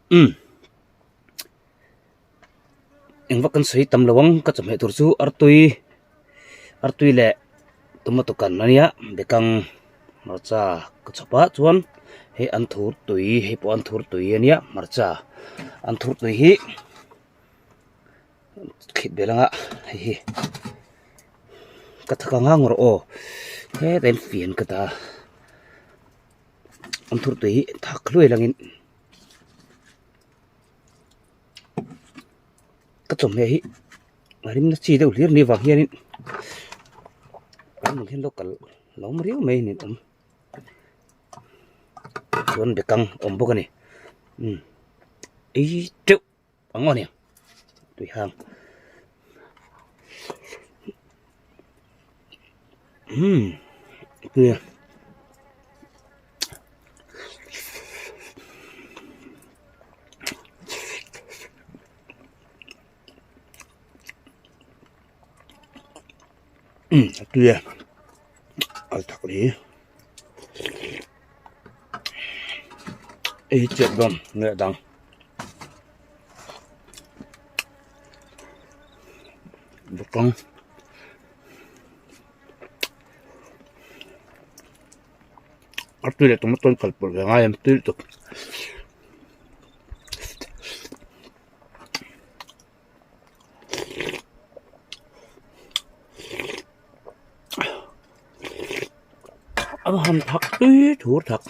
Umm eng vak kan sawi tam lo ang ka chawhmeh tur chu artui artui leh tomato kan ania bekang hmarcha ka chhawp a chuan hei anthur tui hei pawh anthur tui ania hmarcha anthur tui hi khit belh anga hei hi ka thak ang ang rawh aw hetah hian fian ka dah a anthur tui hi thak hluai langin. Ka chawhmeh hi a rimna chi deuh hlir ni vang hianin an hian lo kal lo awm riau mai a ni awm chuan bekang a awm bawk a ni umm ei teuh ang aw nia tui hang umm tui a. Umm a tui a al thak ni ei chiat dawn nge dang bawkawng. A tui leh tomato in kal pawlh ve ngai em tui lutuk. A han thak tui thur thak.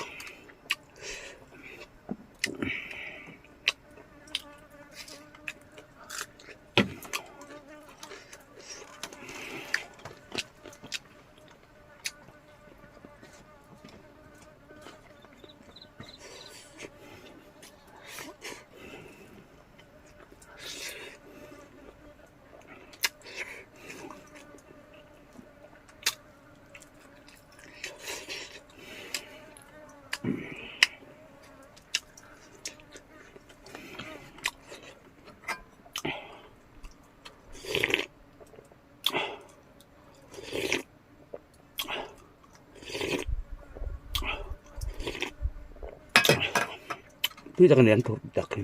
Tui tak a ni an phurh tak hi.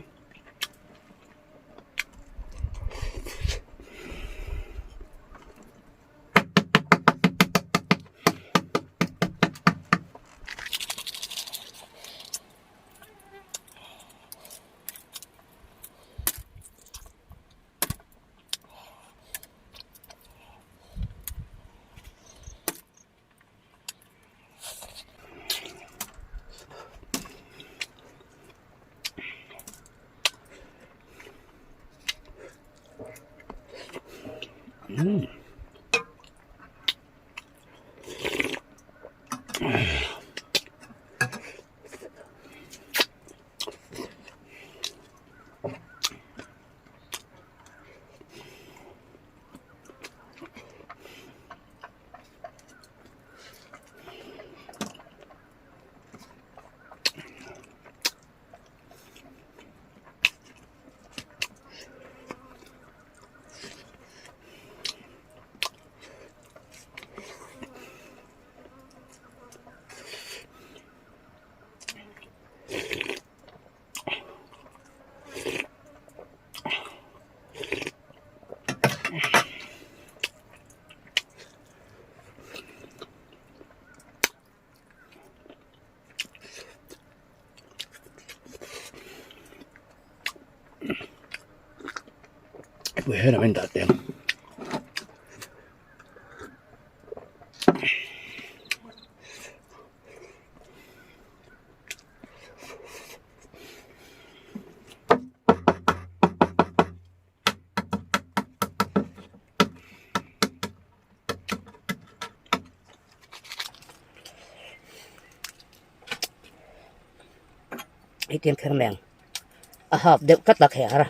Umm. Pui hian a dah teng. Hetiang kher mai ang a hap deuh tlat a kher a.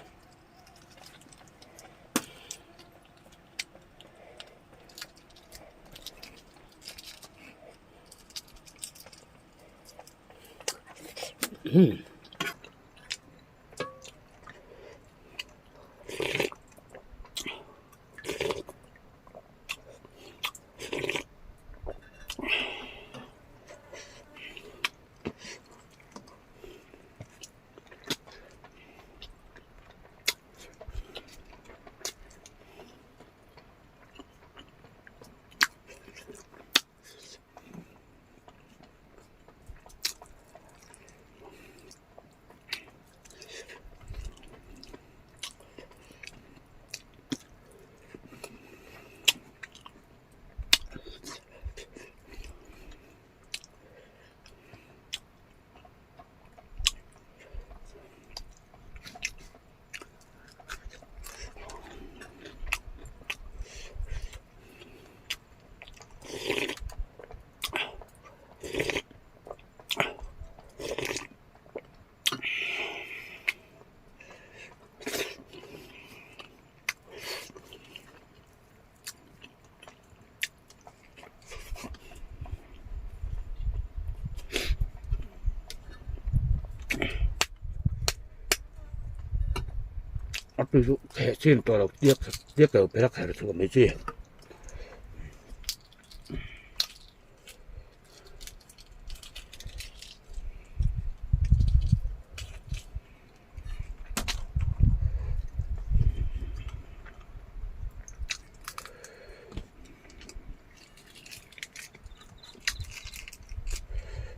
Artui chu kheh chin tawh lo tiak tiak lo phel a kher chhuah mai chi.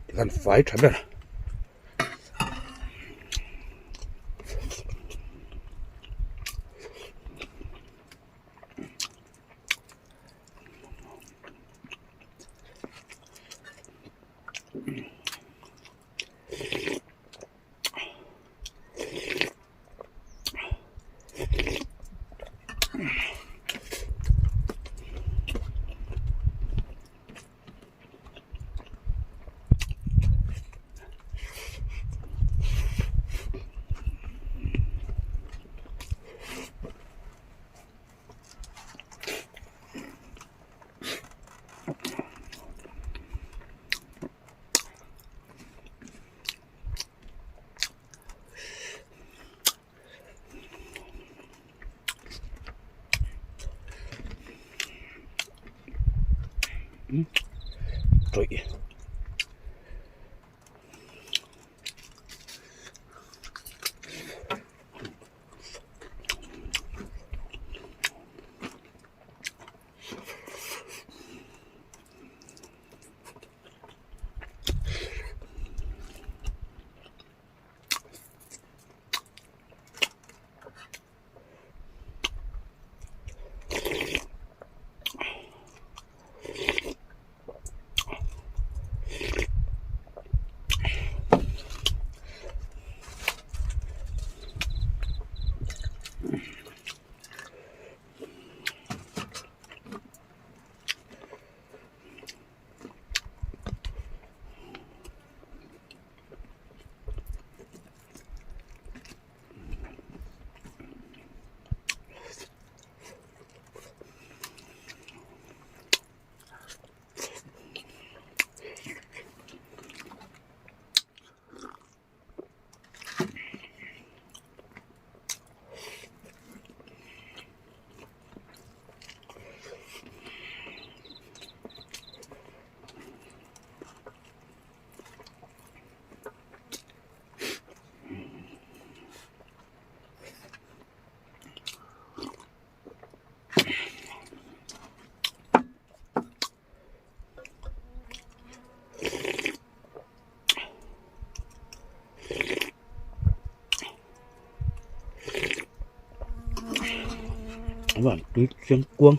Tikhan fai tha ber. Tawih. Van tui chiang kuang.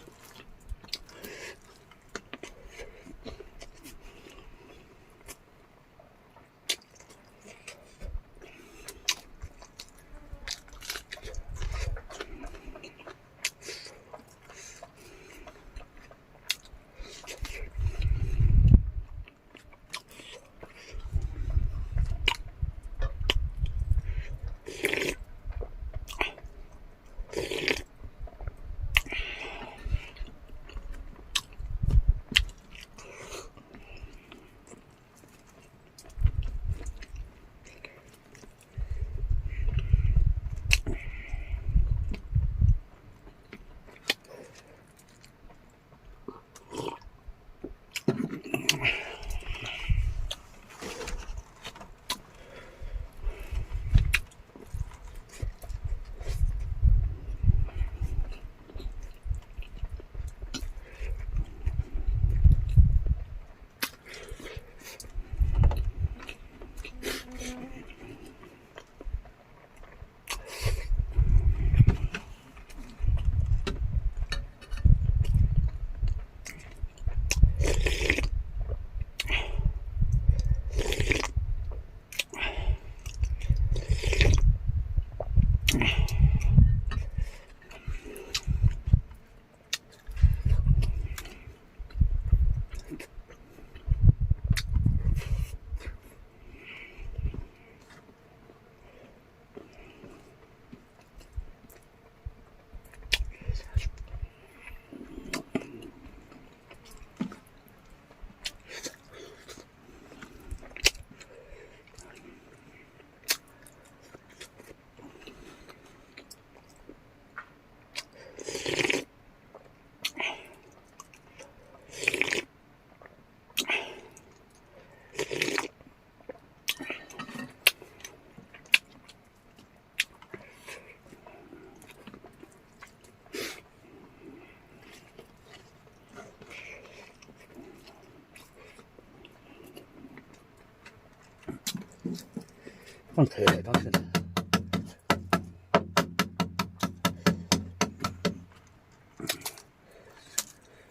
Kan thei leh dawn sin.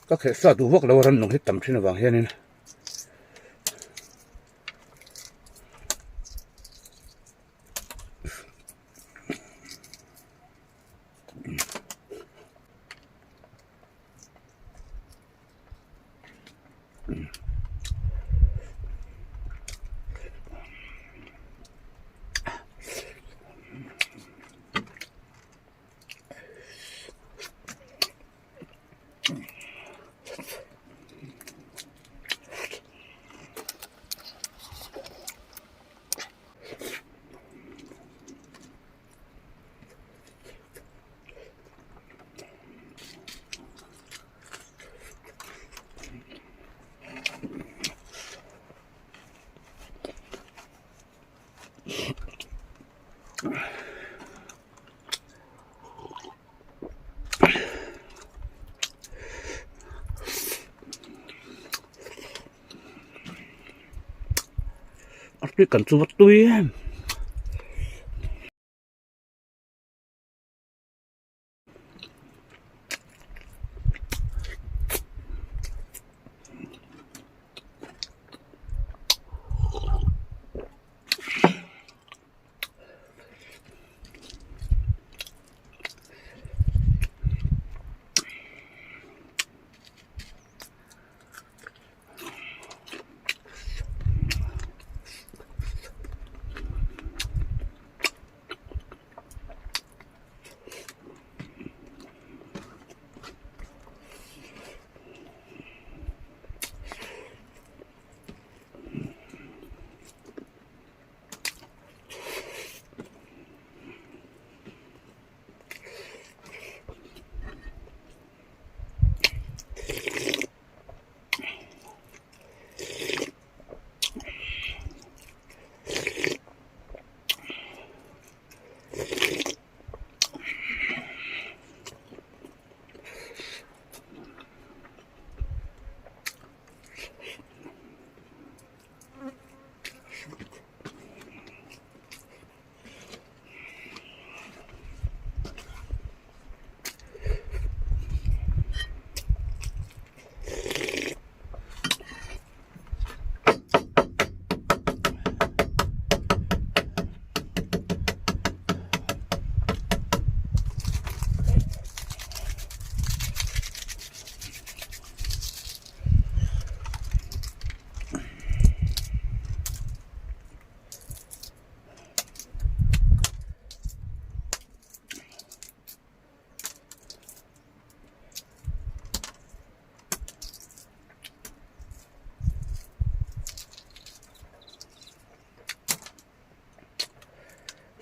Ka kheh sa duh vak lo a ran nung hi tam thin avang hianin. A tui kan chu va tui em.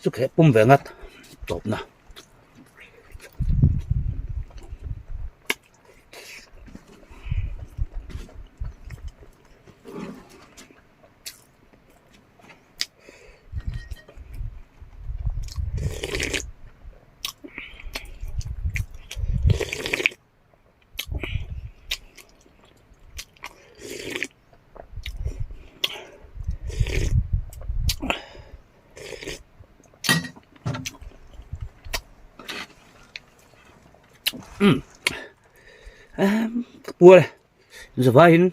Chu kheh pum ve ngat tawpna. Umm ka puar e zavaiin.